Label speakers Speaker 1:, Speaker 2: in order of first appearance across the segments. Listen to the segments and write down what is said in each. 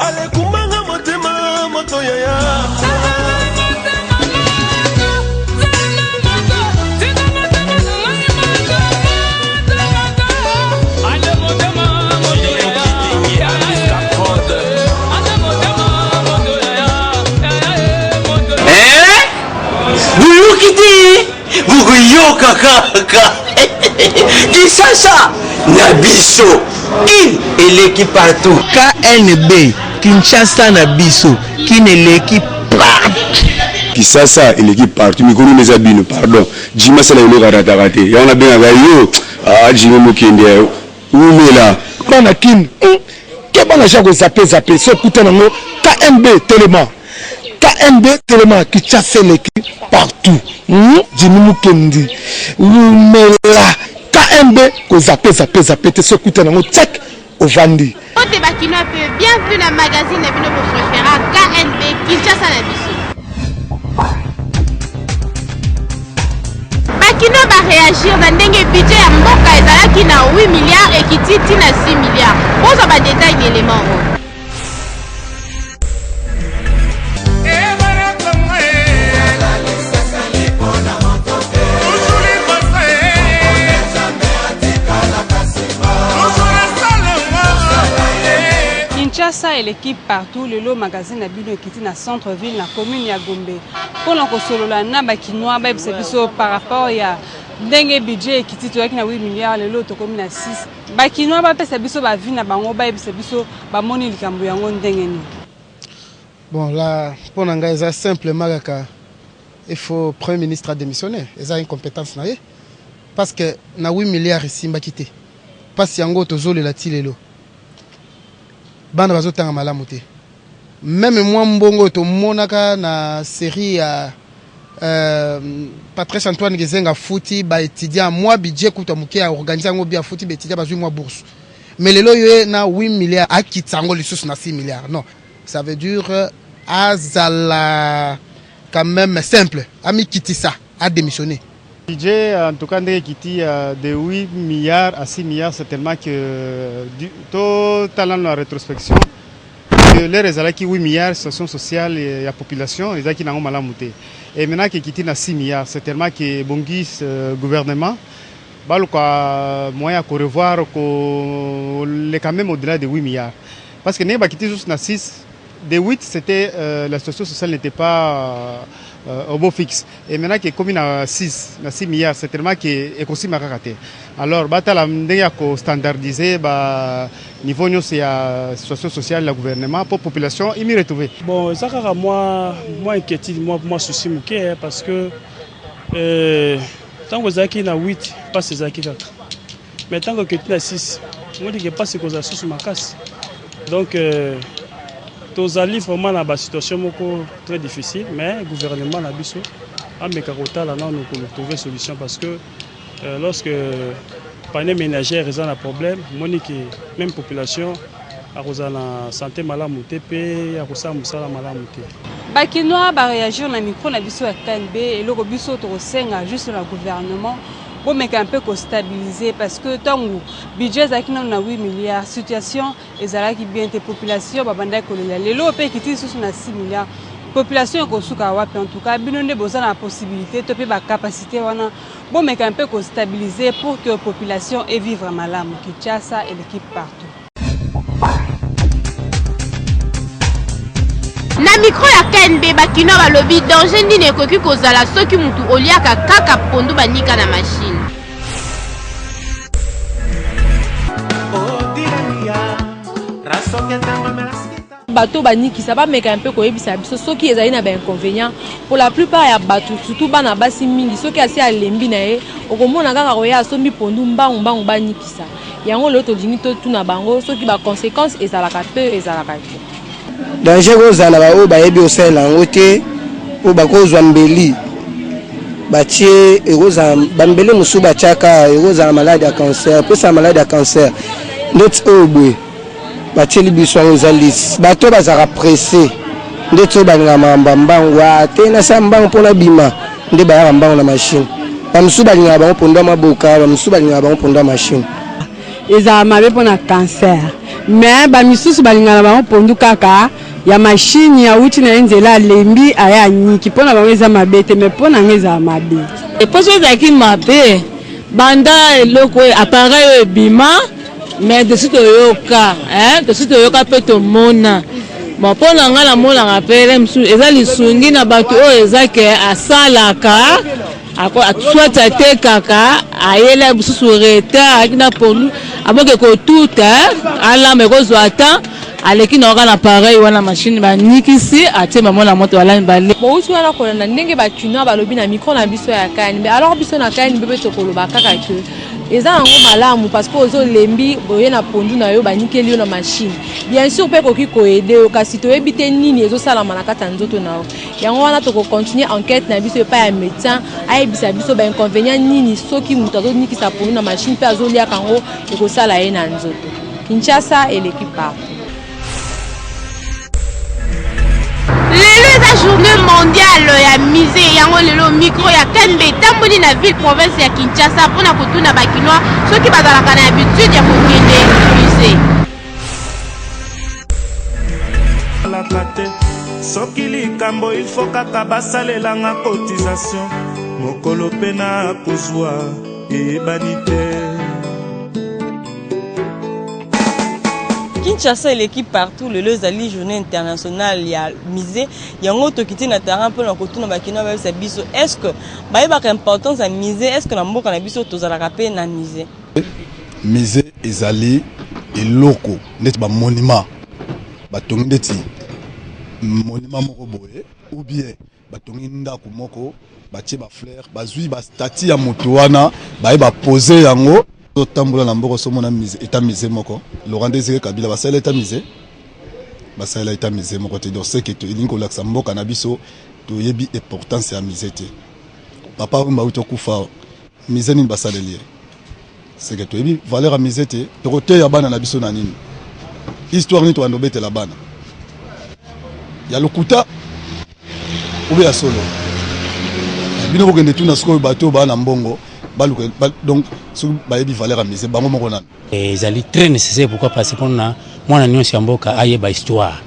Speaker 1: Alekumbanga motema moto yaya.
Speaker 2: Boyoki te bokoyoka kaka Kinshasa na biso kin eleki partout.
Speaker 3: KNB Kinshasa na biso kin eleki partout.
Speaker 4: Kisasa eleki partout mikolo eza bino pardon Jimmy asala eloko arataka te yango nabengaka yo ah Jimmy Mukendi wumela.
Speaker 5: Bana kin keba na ja ko zappe zappe soki okuta nango KNB telema KNB telema Kinshasa eleki partout Jimmy Mukendi wumela KNB ko zappe zappe zappe te soki okuta nango tchak ovandi.
Speaker 6: Mbote ba kinois pe bienvenue na magazine na bino bo prefera KNB Kinshasa na biso. Ba kinois ba reagir na ndenge budget ya mboka ezalaki na 8 milliards ekiti ti na 6 milliards. Bozwa ba details na element oyo.
Speaker 7: Kinshasa eleki partout lelo magazine na bino ekiti na centre ville na commune ya Gombe mpona kosolola na ba kinois bayebisa biso par rapport ya ndenge budget ekiti toyaki na 8 milliards lelo tokomi na 6 ba kinois bapesa biso ba vie na bango bayebisa biso bamoni likambo yango ndenge nini.
Speaker 8: Bon la mpo na ngai eza simplement kaka il faut premier ministre a démissionner eza incompétence na ye parce que na 8 milliards esimbaki te mpasi yango tozolela ti lelo bana bazotanga malamu te meme mwa mbongo oyo tomonaka na série ya Patrice Antoine Gizenga afuti ba étudiant mwa budget kuta moke ya organiser yango bien afuti ba étudiant bazwi mwa bourse mais lelo ye na 8 milliards akitisa yango lisusu na 6 milliards non ça veut dire azala quand même simple amikitisa a démissionner.
Speaker 9: Budget en tout cas ndenge ekiti de 8 milliards à 6 milliards certainement que totala na rétrospection que l'heure ezalaki 8 milliards situation sociale ya population ezalaki nango malamu te et maintenant que ekiti na 6 milliards certainement que ebongi gouvernement baluka moyen ya korevoir koleka même au-delà de 8 milliards parce que ndenge bakiti juste na 6 de 8 c'était la situation sociale n'était pas au beau fixe et maintenant que ekomi na 6 na 6 milliards certainement que ekosima kaka te alors batala ndenge ya kostandardiser ba niveau nyonso ya situation sociale ya gouvernement po population imi retrouver.
Speaker 10: Bon eza kaka mwa mwa inquiétude mwa mwa souci moke parce que ntango ezalaki na 8 mpasi ezalaki kaka mais ntango eketi na 6 omoni ke mpasi ekozala susu makasi donc tozali vraiment na basituation moko très difficile mais gouvernement na biso ameka kotala nanu kotrouver solution parce que lorsque panier ménagère eza na problème omoni ke même population akozala na santé malamu te mpe akosala mosala malamu te.
Speaker 7: Bakinois baréagir na micro na biso ya KNB eloko biso tokosenga juste na gouvernement bomeka mpe kostabiliser parce que ntango budget ezalaki nano na 8 milliards situation ezalaki bien te population babandaki kolela lelo mpe ekiti lisusu na 6 milliards population ekosuka wapi en tout cas bino nde boza na possibilité to mpe bacapacité wana bomeka mpe kostabiliser pour que population evivre malamu. Kinshasa eleki partout.
Speaker 6: Na micro ya KNB bakinois balobi danger nini ekoki kozala soki mutu oliaka kaka pondu banika na machine.
Speaker 11: Bato banikisa bameka mpe koyebisa biso soki ezali na bainconvénient. Pour la plupart ya bato, surtout bana basi mingi, soki asi alembi na ye, okomona kaka koya asombi pondu mbangu mbangu banikisa yango. Lelo tolingi totuna bango soki baconséquence ezalaka mpe ezalaka te.
Speaker 12: Danger kozala baoyo bayebi kosalela yango te, oyo bakozwa mbeli batie, ekozala bambeli mosusu batiaka, ekozala maladi ya cancer, epesaka maladi ya cancer. Ndeti oyo boye batieli biso yango eza lisi. Bato bazalaka presse, ndeti oyo balingaka makambo ya mbangu te, nasala mbangu mpona bima, nde bayaka mbangu na machine. Bamosusu balingaka bango pondu ya maboka, bamosusu balingaka bango pondu ya machine.
Speaker 7: Ezala mabe mpona cancer. Mais ba misusu balingaka na bango pondu kaka ya machine, awuti na ye nzela alembi aye aniki. Mpo na bango eza mabe te, mais mpo na nga ezala mabe.
Speaker 13: Poso ezalaki mabe banda eloko oyo appareil oyo ebima, mais tosi toyoka hein, tosi toyoka mpe tomona. Bon, mpo na ngai namonaka mpe le mosusu eza lisungi na bato oyo eza ke asalaka soit atekaka ayela mosusu retard ayaki na pondu aboke kotuta alamba ekozwa temps aleki na kaka na appareil wana machine banikisi atie bango na moto balami bale.
Speaker 11: Bowuti wana kolanda ndenge ba kinois balobi na micro na biso ya KNB. Alors biso na KNB pe tokoloba kaka que eza yango malamu parce que ozo lembi boye na pondu na yo banikeli yo na machine. Bien sûr pe ekoki ko aider yo kasi toyebi te nini ezosalama na kati ya nzoto na yo. Yango wana toko continuer enquete na biso epai ya medecin ayebisa biso ba inconvenients nini soki moto azonikisa pondu na machine pe azoliaka yango ekosala ye na nzoto. Kinshasa eleki partout.
Speaker 6: Lelo eza journée mondiale ya musée, yango lelo micro ya KNB etamboli na ville province ya Kinshasa mpona kotuna ba kinois soki bazalaka na habitude ya kokende musée.
Speaker 1: Alaka te soki likambo il faut kaka basalelanga cotisation mokolo mpe na kozwa eyebani te.
Speaker 14: Kinshasa eleki partout. Lelo ezali journée internationale ya musée, yango tokiti na terrain mpona kotuna bakinois bayebisa biso est ce que bayebaka importance ya musée, est ce que na mboka na biso tozalaka mpe na musée.
Speaker 15: Musée ezali eloko neti ba monument batongi, ndeti monument moko boye ou bien batongi ndako moko, batie ba fleur, bazwi ba statue ya moto wana, baye bapose yango. Otambola na mboka, osomona eta musée moko? Laurent Désiré Kabila basalela eta musée? Basalela eta musée moko te. Donc ce que elingi kolakisa, mboka na biso toyebi importance ya musée te. Papa Wemba auti okufa, musée nini basaleli ye? C'est que toyebi valeur ya musée te. Tokoteya bana na biso na nini? Histoire nini tobanda obetela bana? Ya lokuta obe ya solo? Bino bokende tuna sikoyo bato oyo baa na mbongo baluka donc soki bayebi valeur ya musée bango moko nani.
Speaker 16: Ezali très nécessaire. Pourquoi? Parce que mpona mwana nyonso ya mboka ayeba histoire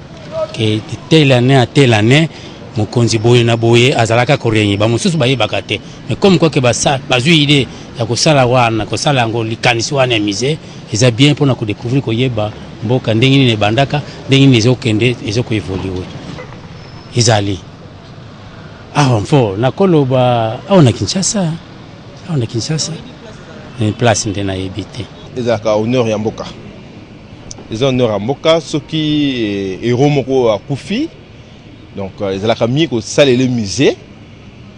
Speaker 16: ke telle année à telle année mokonzi boye na boye azalaka korégner. Bamosusu bayebaka te, mais comme quoi ke bazwi idée ya kosala wana, kosala yango, likanisi wana ya musée eza bien mpona kodécouvrir, koyeba mboka ndenge nini ebandaka, ndenge nini ezokende, ezokoévoluer. Ezali awa mfo nakoloba awa na Kinshasa, awa na Kinshasa place nde nayebi te.
Speaker 17: Ezalaka honneur ya mboka, eza honneur ya mboka. Soki héros moko akufi, donc ezalaka mieux kosalela musée,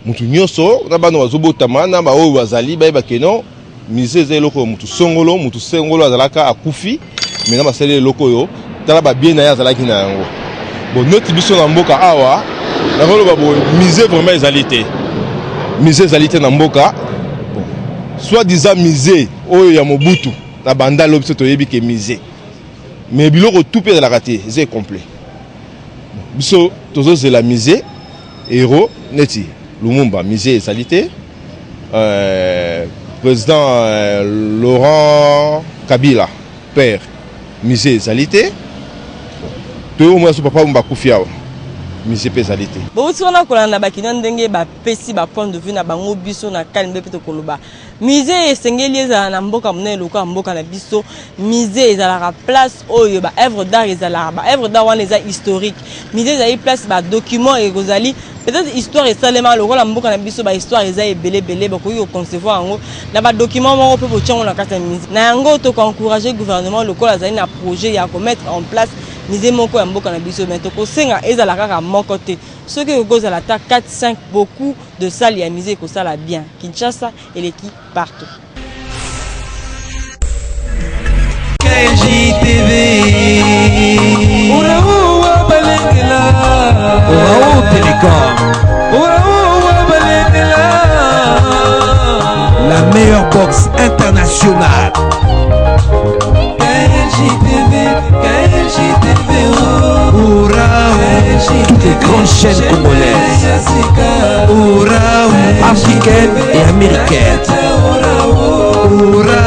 Speaker 17: mutu nyonso na bana bazobotama na baoyo bazali bayeba ke non, musée eza eloko oyo mutu songolo, mutu songolo azalaka, akufi, maintenant basaleli eloko oyo, tala babiens na ye azalaki na yango. Bon, neti biso na mboka awa, nakoloba boye, musée vraiment ezali te, musée ezali te na mboka. Bon, soit disant musée oyo ya Mobutu na Bandalo, biso toyebi ke musée, mais biloko tout mpe ezalaka te, eza incomplet. Biso tozozela musée héros neti Lumumba, musée ezali te. Président Laurent Kabila père, musée ezali te. Toyo omona so papa bakufi awa, musée mpe ezali te.
Speaker 14: Bouti wana kolanda bakinois ndenge bapesi bapoint de vue na bango. Biso na KNB mpe tokoloba musée esengeli ezala na mboka monene lokola mboka na biso. Musée ezalaka place oyo ba œuvre d'art ezalaka, ba œuvre d'art wana eza historique. Musée ezali place badocument ekozali, peut-être histoire esalema lokola mboka na biso, bahistoire eza ebele ebele, bakoki koconcevoir yango na badocument moko mpe botia yango na kati ya musée. Na yango tokoencourage gouvernement lokola azali na projet ya komettre en place musée moko ya mboka na biso, mais tokosenga ezala kaka moko te, soki ekoki kozala ata 4, 5, beaucoup de salle ya musée ekosala bien. Kinshasa eleki partout.
Speaker 18: KGTV. Orao Télécom. La meilleure box internationale. KGTV, KGTV. Toutes les grandes chaînes congolaises, africaines et américaines.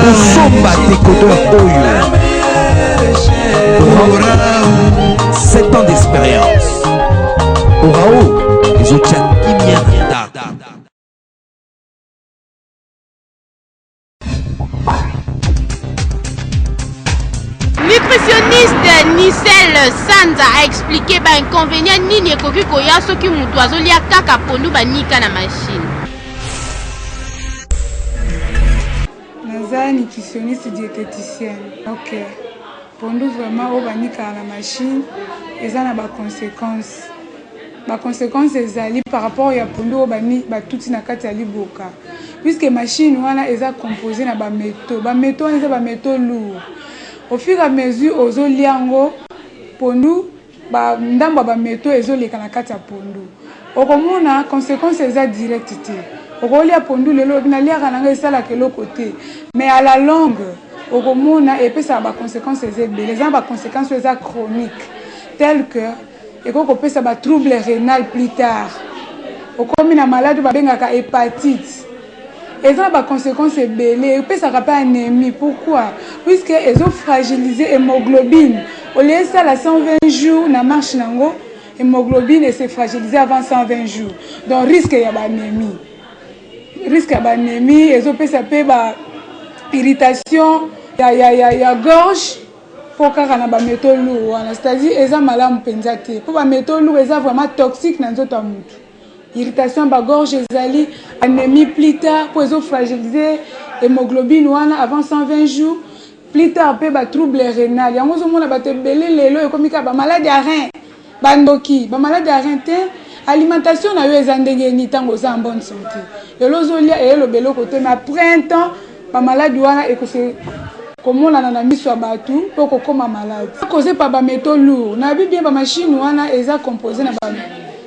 Speaker 18: Kosomba décodeur oyo. Orao, 7 ans d'expérience. Orao, ezotia kimia na ndako.
Speaker 6: Nutritionniste Nicel Sanza a expliqué ba inconvénients nini ekoki koya soki mutu azolia kaka pondu banika na machine.
Speaker 19: Naza nutritionniste diététicienne. Ok. Pondu vraiment oyo banikaka na machine eza na ba consequences. Ba consequences ezali par rapport ya pondu oyo batuti na kati ya liboka. Puisque machine wana eza composé na ba métaux. Ba métaux wana eza ba métaux lourds. Au fur et à mesure ozolia yango pondu ba ndambo ya ba métaux ezoleka na kati ya pondu. Okomona consequence eza direct te. Okolia pondu lelo olobi naliaka na ngai esalaka eloko te. Mais à la longue okomona epesaka ba consequences eza ebele. Eza na ba consequences oyo eza chronique tel que ekoki kopesa ba trouble renal plus tard. Okomi na malade oyo babengaka hepatite. Eza na ba consequences ebele, epesaka pe anemie pourquoi? Puisque ezo fragiliser hemoglobine au lieu esala 120 jours na marche nango hemoglobine e se fragiliser avant 120 jours donc risque ya ba anemie risque ya ba anemie ezopesa pe ba irritation ya, ya, ya, ya gorge mpo kaka na ba métaux lourds wana c'est-à-dire eza malamu mpenza te mpo ba métaux lourds eza vraiment toxique na nzoto ya mutu irritation ya ba gorge ezali anemie plus tard mpo ezo fragiliser hémoglobine wana avant 120 jours plus tard mpe ba trouble rénal yango ozomona bato ebele lelo ekomi kaka ba malade ya rein bandoki ba malade ya rein te alimentation na yo eza ndenge nini ntango oza en bonne santé lelo ozolia eyeloba eloko te mais après un temps ba maladi wana ekose komonana na miso ya bato mpo kokóma malade cause par ba métaux lourds nayebi bien ba machine wana eza composé na ba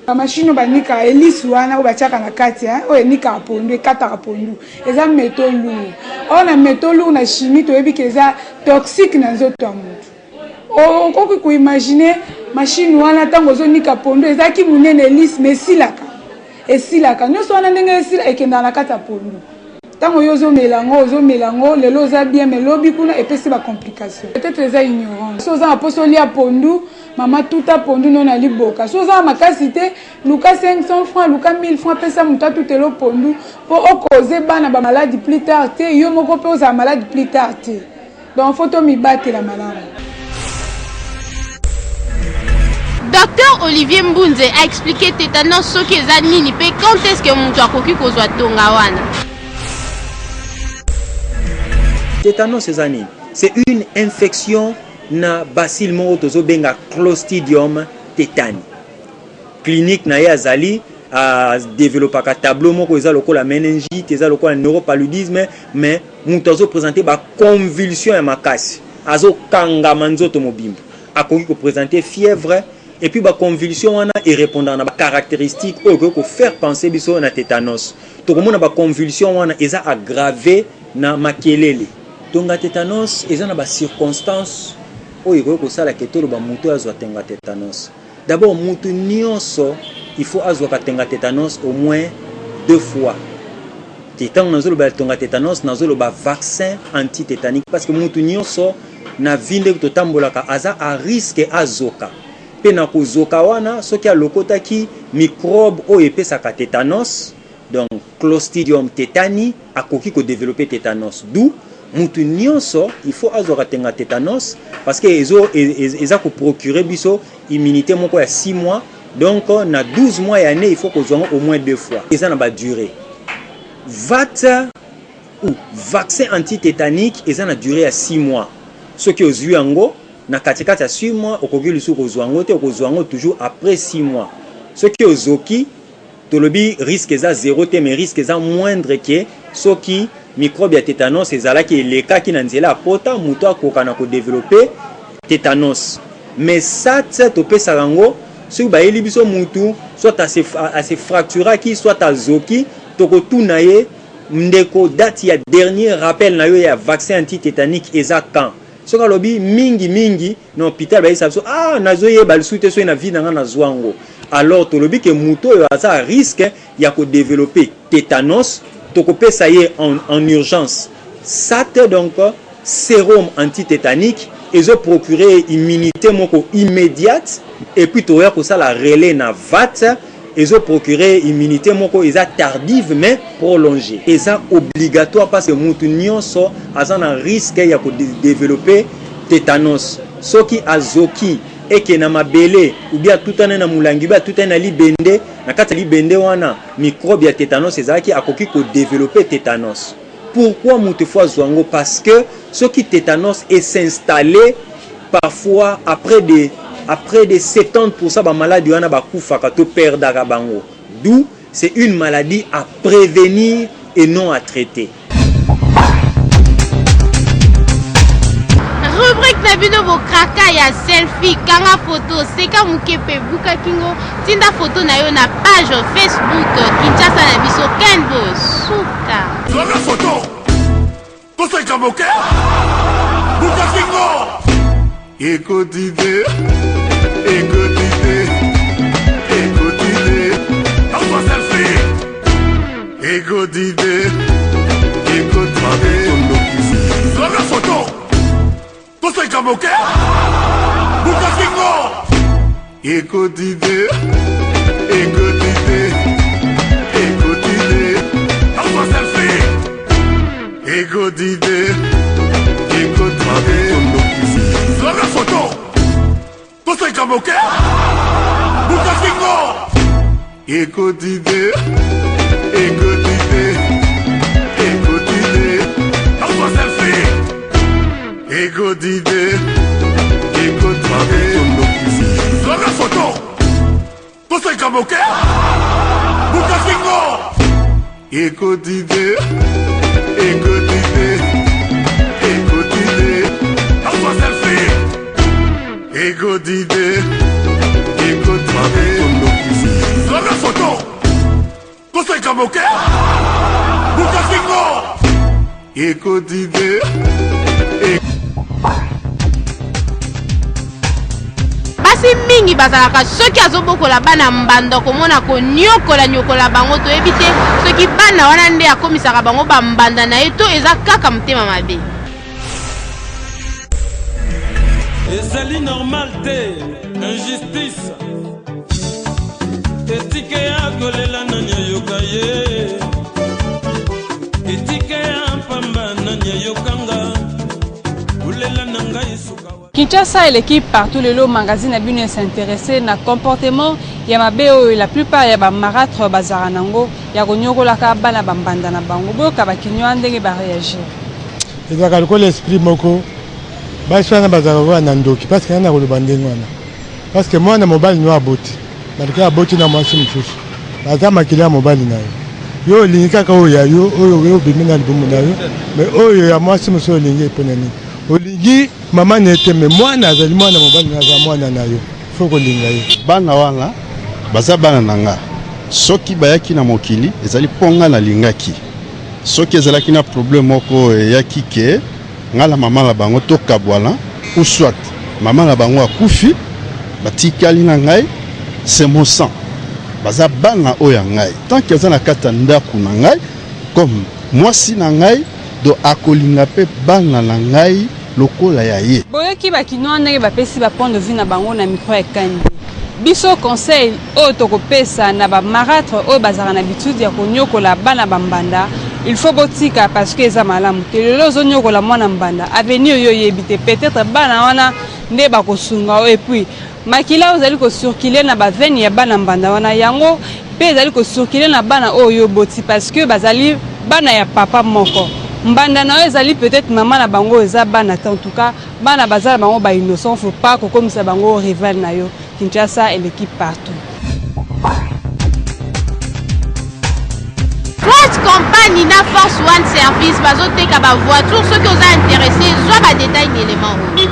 Speaker 19: ba machine oyo banikaka elisi wana oyo batiaka na kati oyo enikaka pondu ekataka pondu eza métaux lourd oyo na métaux lourd na chimie toyebi ke eza toxique na nzoto ya motu okoki koimagine machine wana ntango ozonika pondu ezalaki monene elisi mais esilaka esilaka nyonso wana ndenge esila ekendaka na kati ya pondu ntango yo ozomela yango ozomela yango lelo oza bien mais lobi kuna epesi ba complication peut-être eza ignorance so oza na mposa olia pondu mama tuta pondu no na liboka so oza na makasi te luka 500 francs luka 1000 francs pesa moto atutela pondu mpo okoze bana bamaladi plus tard te yo moko mpe ozala malade plus tard te donc faut tomibatela malamu.
Speaker 6: Docteur Olivier Mbunze a expliqué tétanos soki eza nini mpe quand est-ce que moto akoki kozwa tonga wana.
Speaker 20: Tétanos eza nini? C'est une infection na bacille moko tozobenga Clostridium tetani. Clinique na ye azali a developaka tableau moko eza lokola meningite, eza lokola neuropaludisme, mais moto azo presenter ba convulsion ya makasi, azokangama nzoto mobimba, akoki ko presenter fièvre et puis ba convulsion wana e répondaka na ba caractéristiques oyo ekoki ko faire penser biso na tétanos. Tokomona ba convulsion wana eza aggrave na makelele. Tonga tétanos eza na ba circonstances oyo ekoki kosala ke toloba moto oyo azwa tonga tétanos. D'abord mutu nionso il faut azwaka tenga tetanos au moins deux fois te tango nazoloba ya tonga tetanos nazoloba vaccin anti tetanique parce que mutu nionso na vie ndenge totambolaka aza à risque azoka pe na kozoka wana soki alokotaki microbe oyo epesaka tetanos Donc clostridium tetani akoki ko developper tetanos d'où mutu nionso il faut azwaka tenga tetanos parce que ezo eza ko procurer biso immunité moko ya 6 mois donc na 12 mois ya année il faut kozwa yango au moins deux fois eza na ba durée vat ou vaccin anti-tétanique eza na durée ya 6 mois soki ozwi yango na katikati ya 6 mois okoki lisusu kozwa yango te okozwa yango toujours après 6 mois soki ozoki Tolobi risque eza zero te mais risque eza moindre que soki microbe ya tetanos ezalaki elekaki na nzela ya pota mutu akoka na ko developper tetanos. Mais sat topesaka yango soki bayeli biso mutu soit a se fracturaki soit azoki tokotuna ye ndeko date ya dernier rappel na yo ya vaccin anti tetanique eza quand? Soki alobi mingi mingi na hopital bayebisa biso ah nazo yeba lisusu te soki na vie na nga nazua yango alors tolobi ke moto oyo aza à risque ya ko developper tetanos tokopesa ye en, en urgence sate donc serum antitétanique ezo procurer immunité moko immediate et puis toya kosala relais na vat ezo procurer immunité moko eza tardive mais prolongée. Eza obligatoire parce que mutu nionso aza na risque ya ko developper tetanos soki azoki eke na mabele ou bien atutani na mulangi ou bien atutani na libende, na kati ya libende wana microbe ya tetanos ezalaki akoki ko developper tetanos. Pourquoi mutu faut azua yango parce que soki tetanos e s'installer parfois après de après de 70% ba maladi wana bakufaka to perdaka bango d'où c'est une maladie à prevenir et non à traiter.
Speaker 6: Rubrique na bino bokraka ya selfie kanga photo seka moke mpe buka kingo tinda photo na yo na page Facebook Kinshasa na biso Kenbo suka.
Speaker 21: Kanga photo toseka moke buka kingo ekoti te ekoti te ekoti te azwa selfie ekoti te ekoti te kanga photo toseka moke buka kingo ekoti te ekoti te ekoti te azwa selfie ekoti te ekoti te zwaka foto toseka moke buka kingo ekoti te ekoti te ekoti te azwa selfie ekoti te ekoti te zwaka foto toseka moke buka kingo ekoti te ekoti te ekoti te azwa selfie ekoti te ekoti te zwaka foto toseka moke buka kingo ekoti te.
Speaker 6: Basi mingi bazalaka soki azobokola bana mbanda okomona koniokola niokola bango toyebi te soki bana wana nde akomisaka bango ba mbanda na ye to eza kaka motema mabe.
Speaker 22: Ezali normal te injustice etike ya kolela nani ayoka ye etike ya pamba nani ayokanga kolela na ngai suka
Speaker 7: Kinshasa eleki partout lelo magazine na bino s'intéresser na comportement ya mabe oyo la plupart ya ba marâtres bazalaka nango ya konyokolaka bana ba mbanda na bango. Boyoka ba kinois ndenge ba reagir.
Speaker 23: Ezalaka lokola esprit moko basi wana bazalaka lokola na ndoki parce que ngai nakoloba ndenge wana parce que mwana mobali no aboti malgré aboti na mwasi mosusu aza makila ya mobali na yo yo olingi kaka oyo ya yo oyo yo obimi na libumu na yo mais oyo ya mwasi mosusu olingi epona nini olingi mama na ye te mais mwana azali mwana mobali na aza mwana na yo fo kolinga ye.
Speaker 24: Bana wana baza bana na nga soki bayaki na mokili ezali mpo nga nalingaki soki ezalaki na problème moko eyaki ke nga na mama na bango tokabwana ou soit mama na bango akufi batikali na ngai c'est mon sang baza bana oyo ya ngai tant que aza na kati ya ndako na ngai comme mwasi na ngai donc akolinga mpe bana na ngai lokola ya ye.
Speaker 7: Boyoki ba kinois ndenge bapesi ba point de vue na bango na micro ya KNB. Biso conseil oyo toko pesa na ba maratre oyo bazalaka na habitude ya koniokola bana ba mbanda il faut botika parce que eza malamu te. Lelo ozo niokola mwana mbanda avenir yo oyebi te peut etre bana wana nde bakosunga yo et puis Makila oyo ezali ko circuler na ba veines ya bana mbanda wana yango pe ezali ko circuler na bana oyo yo oboti parce que bazali bana ya papa moko. Mbanda na yo ezali peut etre mama na bango eza bana te en tout cas bana baza na bango ba innocents faut pas kokomisa bango rival na yo. Kinshasa eleki partout.
Speaker 6: Force Company na Force One Service bazoteka ba voiture soki oza interesse zwa ba detail na element oyo.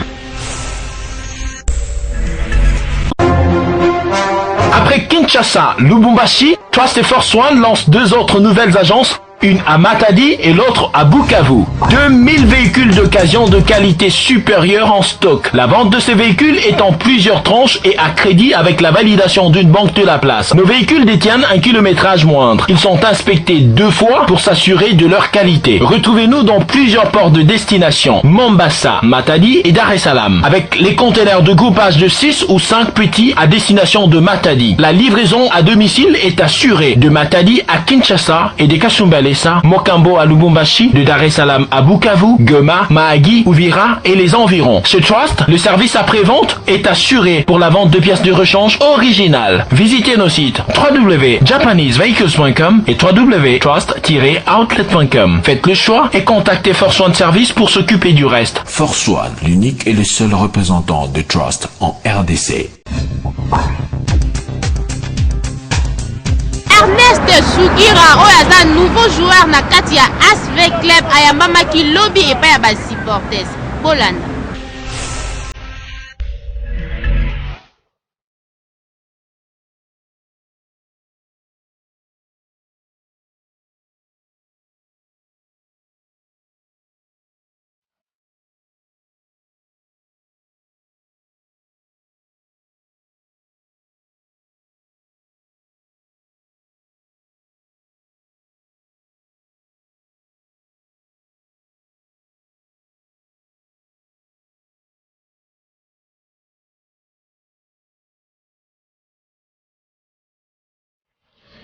Speaker 25: Après Kinshasa, Lubumbashi, Trust et Force One lance deux autres nouvelles agences.
Speaker 2: Une à Matadi et l'autre à Bukavu. 2000 véhicules d'occasion de qualité supérieure en stock. La vente de ces véhicules est en plusieurs tranches et à crédit avec la validation d'une banque de la place. Nos véhicules détiennent un kilométrage moindre. Ils sont inspectés deux fois pour s'assurer de leur qualité. Retrouvez-nous dans plusieurs ports de destination. Mombasa, Matadi et Dar es Salaam. Avec les containers de groupage de 6 ou 5 petits à destination de Matadi. La livraison à domicile est assurée de Matadi à Kinshasa et de Kasumbalesa, Mokambo à Lubumbashi, de Dar es Salaam à Bukavu, Goma, Mahagi, Uvira et les environs. Ce Trust, le service après-vente est assuré pour la vente de pièces de rechange originales. Visitez nos sites www.japanesevehicles.com et www.trust-outlet.com. Faites le choix et contactez Force One Service pour s'occuper du reste.
Speaker 3: Force One, l'unique et le seul représentant de Trust en RDC.
Speaker 6: Ernest Sugira oyo aza nouveau joueur na kati ya ASV Club ayambamaki lobi epai ya ba supporters. Bolanda.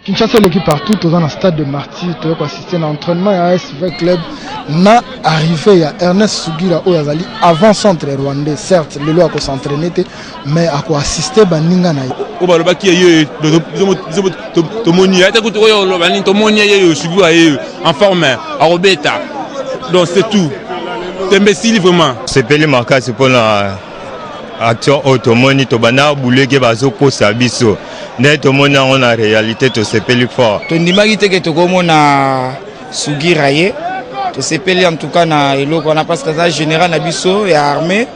Speaker 8: Kinshasa eleki partout, toza na stade de Martyrs, toye ko assister na entraînement ya ASV Club na arrivée ya Ernest Sugira oyo azali avant centre rwandais. Certes, lelo ako s'entraîner te, mais ako assister baninga na ye.
Speaker 4: Oyo balobaki ye tomoni ye ata kutu oyo oloba nini tomoni ye ye Sugira ye en forme akobeta donc c'est tout tembe esili vraiment.
Speaker 5: Sepeli makasi mpona action oyo tomoni tobanda buleke bazokosa biso nde tomoni yango na réalité tosepeli fort.
Speaker 25: Tondimaki te ke tokomona Sugira ye tosepeli en tout cas na eloko wana parce que aza général na biso ya armée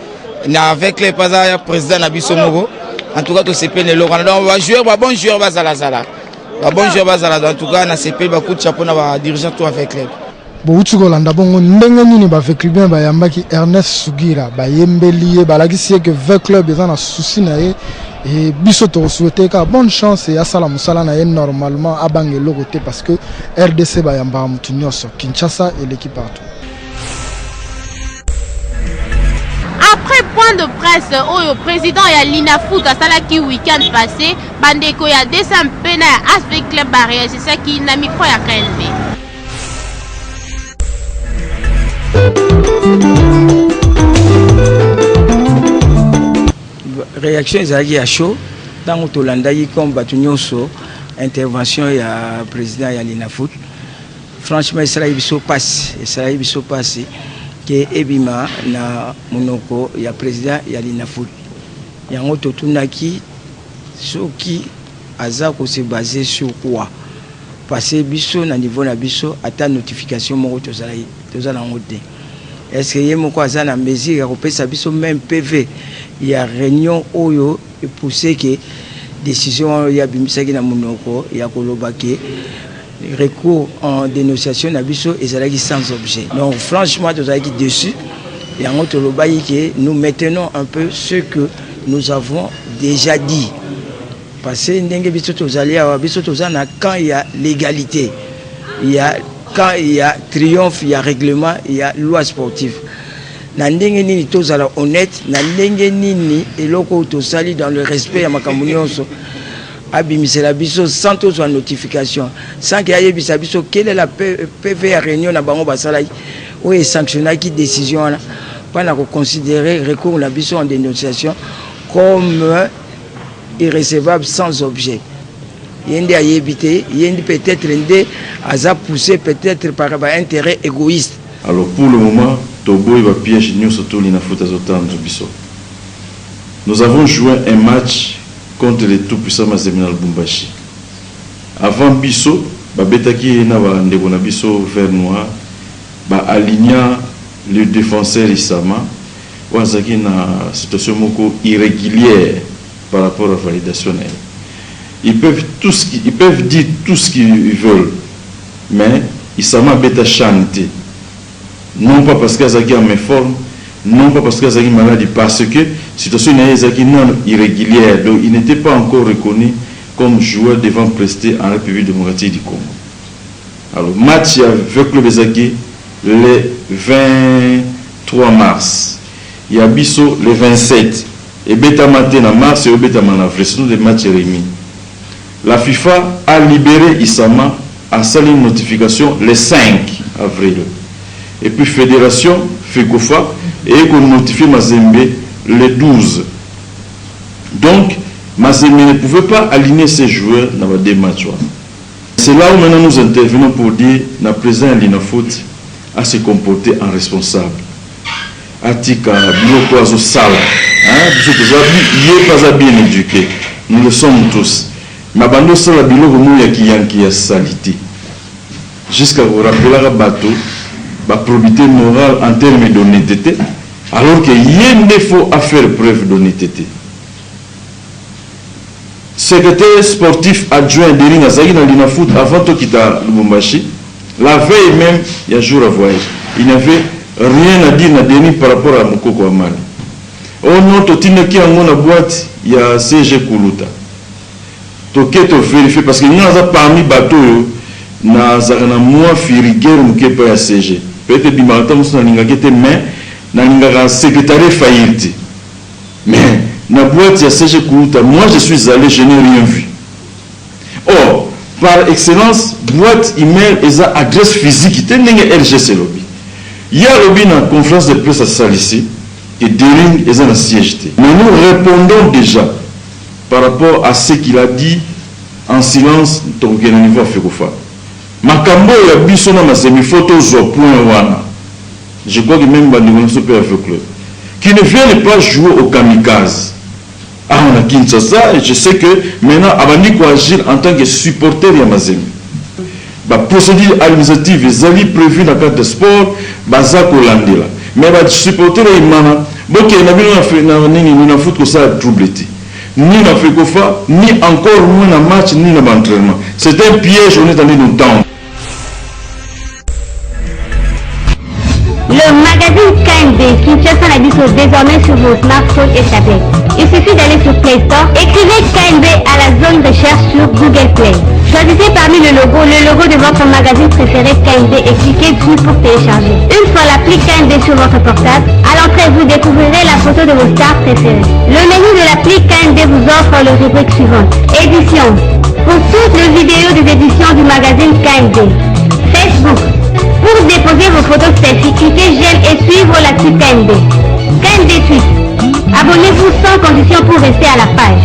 Speaker 25: na avec le aza ya président na biso moko en tout cas tosepeli na eloko wana donc ba joueur ba bon joueur bazalazala ba bon joueur bazala en tout cas nasepeli ba coup de chapeau na ba dirigeant tout avec club.
Speaker 8: Bowuti kolanda bongo ndenge nini ba Vclubiens bayambaki Ernest Sugira, bayembeli ye, balakisi ye que V-Club eza na souci na ye et biso toko souhaiter kaka bonne chance et asala mosala na ye normalement, abanga eloko te parce que rdc bayambaka mutu nionso, Kinshasa eleki partout.
Speaker 6: Après point de presse oyo president ya Linafoot asalaki week-end passe, bandeko ya DSM mpe na ya ASV Club ba reagisaki na micro ya KNB.
Speaker 25: Réaction ezalaki ya chaud ntango tolandaki comme bato nyonso intervention ya président ya Linafoot. Franchement esalaki biso pasi, esalaki biso pasi ke ebima na monoko ya président ya Linafoot. Yango totunaki soki aza ko se baser sur quoi? Parce biso na niveau na biso ata notification moko tozalaki toza na yango te. Est-ce que ye moko aza na mesure ya kopesa biso meme PV ya reunion oyo e pousser que decision wana ye abimisaki na monoko ya koloba que recours en denonciation na biso ezalaki sans objet. Donc franchement tozalaki deçu, yango tolobaki que nous maintenons un peu ce que nous avons dejà dit. Parce que ndenge biso tozali awa, biso toza na camp ya legalite, ya camp ya triomphe ya règlement ya loi sportive. Na ndenge nini tozala honnête, na ndenge nini eloko oyo tosali dans le respect ya makambo nyonso abimisela biso sans tozwa notification, sans que ayebisa biso quelle est la PV ya réunion na bango basalaki oyo esanctionnaki décision wana mpo na koconsidérer recours na biso en dénonciation comme irrecevable sans objet. Ye nde ayebi te, ye nde peut-être nde aza poussé peut-être par ba intérêt égoïste.
Speaker 26: Alors pour le moment toboyi ba pièges nionso to Linafoot azo tendre biso. Nous avons joue un match contre le tout puissant Mazembe na Lubumbashi. Avant biso ba betaki ye na ba ndeko na biso vert noir ba aligna le defenseur Isama oyo azalaki na situation moko irregulière par rapport à validation na ye. Ils peuvent tout ce qui, ils peuvent dire tout ce qu'ils veulent mais. Isama abeta CHAN te. Non pas parce que azalaki en meforme, non pas parce que azalaki maladi, parce que situation na ye ezalaki nanu irregulière, donc il n'etait pas encore reconnu comme joueur devant prester en Republique democratique du Congo. Alors match ya V-Club ezalaki le 23 mars, ya biso le 27, ebetama te na mars, eobetama na avril, ce sont des matchs remis. La FIFA a libere Isama asali notification le 5 avril et puis federation Fecofa eye ko notifier Mazembe le 12 donc Mazembe ne pouvait pas aligner ses joueurs na ba deux matchs wana. C'est là où maintenant nous intervenons pour dire na president ya Linafoot a se comporter en responsable. Atika biloko azo sala hein biso toza ye pe aza bien eduque nous le sommes tous mais abandi osala biloko moko ya ki yankee ya salite jusqu'à ko rappelaka bato ba probite morale en terme d'honnetete alors que ye nde faut a faire preuve d'honnetete. Secretaire sportif adjoint Dering azalaki na Linafoot avant tokita Lubumbashi, la veille meme ya jour ya voyage. Il n'y avait rien à dire na Dering par rapport à Mukoko Amani. Oh non, totindaki yango na boite ya CG Kuluta. Toke to verifier parce que nga naza parmi bato oyo nazalaka na mua rigueur moke epai ya CG. Peut-etre ebimaka tango mosusu nalingaki te mais nalingaka secretariat efaillir te. Mais na boite ya CG Kuluta moi je suis alle je n'ai rien vu. Or par excellence boite email eza adresse physique te ndenge LGS elobi. Ye alobi na conference de presse asalisi que Daring eza na siège te. Mais nous repondons dejà par rapport à ce qu'il a dit en silence tokokende na niveau ya Fecofa. Makambo oyo ya biso na Mazembe il faut tozua point wana. Je crois que meme ba ndeko na biso pe ya vieux club qui ne viennent pas jouer au kamikaze awa na Kinshasa et je sais que maintenant abandi ko agir en tant que supporter ya Mazembe. Ba procédures administratives ezali prévues na cadre de sport baza kolandela mais ba supporter ya Imana bokende na bino na nini na foot kosala trouble te ni na Fecofa ni encore moins na match ni na ba entraînement. C'est un piège on est en train de nous tendre.
Speaker 1: Le magazine KMB Kinshasa na biso désormais sur vos smartphones et tablettes. Il suffit d'aller sur Play Store, écrivez KMB à la zone recherche sur Google Play. Choisissez parmi le logo, le logo de votre magazine préféré KMB et cliquez dessus pour télécharger. Une fois l'appli KMB sur votre portable, à l'entrée vous découvrirez la photo de vos stars préférées. Le menu de l'appli KMB vous offre le rubrique suivante. Édition. Pour toutes les vidéos des éditions du magazine KMB. Facebook. Pour déposer vos photos selfie, cliquez j'aime et suivre la suite KMB. KMB Tweet. Abonnez-vous sans condition pour rester à la page.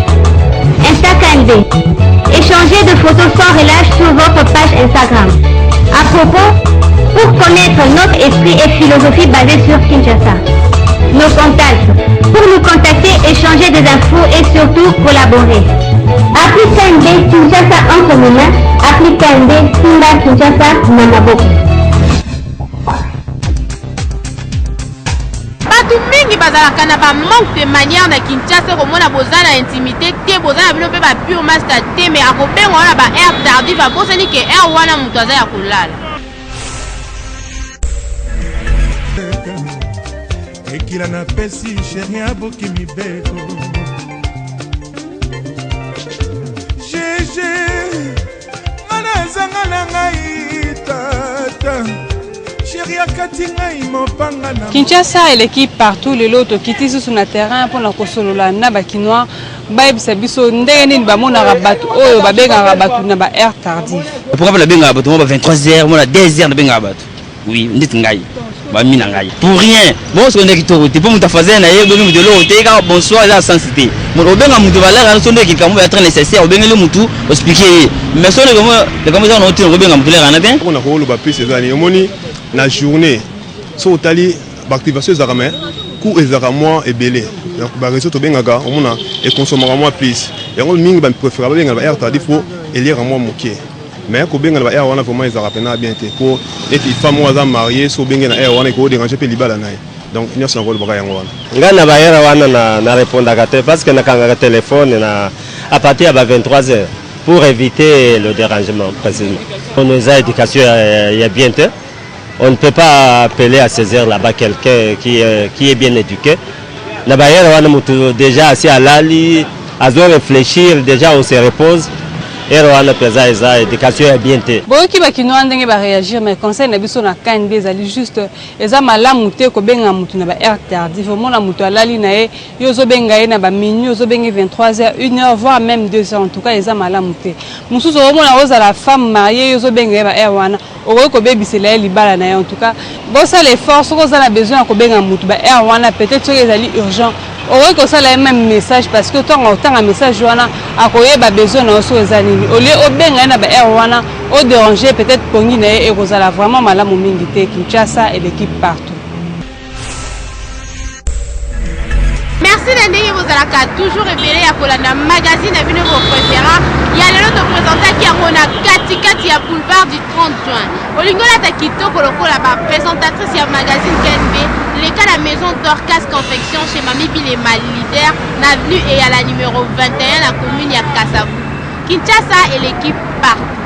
Speaker 1: Insta KMB. Échangez de photos sans relâche sur votre page Instagram. À propos, pour connaître notre esprit et philosophie basée sur Kinshasa. Nos contacts. Pour nous contacter, échanger des infos et surtout collaborer. Appli KMB Kinshasa entre nos mains. Appli KMB Simba Kinshasa na maboko.
Speaker 6: Bato mingi bazalaka na ba manque de manière na Kinshasa okomona boza na intimite te boza na bino pe ba pure masta te mais akobenga yo na ba heure tardive abosani ke heure wana moto aza ya kolala.
Speaker 9: Ekila napesi sheri abuki mibeko Gege nga nazanga na ngai tata sheri akati ngai mopanga na
Speaker 7: Kinshasa eleki partout lelo tokiti susu na terrain mpona kosolola na ba kinois bayebisa biso ndenge nini bamonaka bato oyo babengaka bato na ba heure tardive.
Speaker 10: Pourquoi nabengaka bato mwa ba 23 heures mwa na 2 heures nabengaka bato Oui, ndeti ngai bami na ngai pour rien bon soki nde kitoko te mpo moto afazele na ye obengi moto eloko te kaka bonsoir eza na sens te moto obenga moto valeur yango so nde likambo ya très nécessaire obengeli motu oexplike ye mais so likambo eza na otina okobenga moto lere wana te
Speaker 11: Oyo nakoloba plus eza nini omoni na journée soki otali ba activation ezalaka mais coût ezalaka mwa ebele donc ba réseau tobengaka omona econsomaka mwa plus yango mingi ba préférera babenga na ba heure tardif po eliaka mwa moke Mais kobenga na ba heure wana vraiment ezalaka pena bien te po neti femme oyo aza marie soki obengi ye na heure wana ekoki ko deranger pe libala naye donc nionso nako lobaka yango wana.
Speaker 12: Nga na ba heure wana na na repondaka te parce que na kangaka telephone na à partir ya ba 23 heures. Pour éviter le dérangement précisément. On eza éducation ya bien te. On ne peut pas appeler à ces heures là-bas quelqu'un qui, qui est bien éduqué. Na ba heure wana mutu déjà asi alali, azo réfléchir, déjà on se repose. Heure wana penza eza éducation ya bien te.
Speaker 7: Boyoki ba kinois ndenge ba reagir mais conseil na biso na KNB ezali juste eza malamu te kobenga mutu na ba heure tardive omona mutu alali na ye Yo ozo benga ye na ba minuit, ozo benga ye 23 heures, une heure voir meme deux heures en tout cas eza malamu te. Mususu okomona ozala femme mariee yo ozo benga ye ba heure wana okoki kobebisela ye libala na ye en tout cas bosala effort soki oza na besoin ya kobenga mutu ba heure wana peut etre soki ezali urgent okoki kosala ye meme message parce que tango akotanga message wana akoyeba besoin na yo soki eza nini au lieu obenga ye na ba heure wana o deranger peut etre pongi na ye ekozala vraiment malamu mingi te Kinshasa eleki partout.
Speaker 6: Merci na ndenge bozalaka toujours ebele ya kolanda magazine na bino bo prefera ya lelo topresentaki yango na katikati ya boulevard du 30 juin. Olingi olata kitoko lokola ba présentatrice ya magazine KNB, leka na maison Dorcas Confection chez Mami Bilema leader na avenue Eyala numero 21 na commune ya Kasavubu. Kinshasa eleki partout.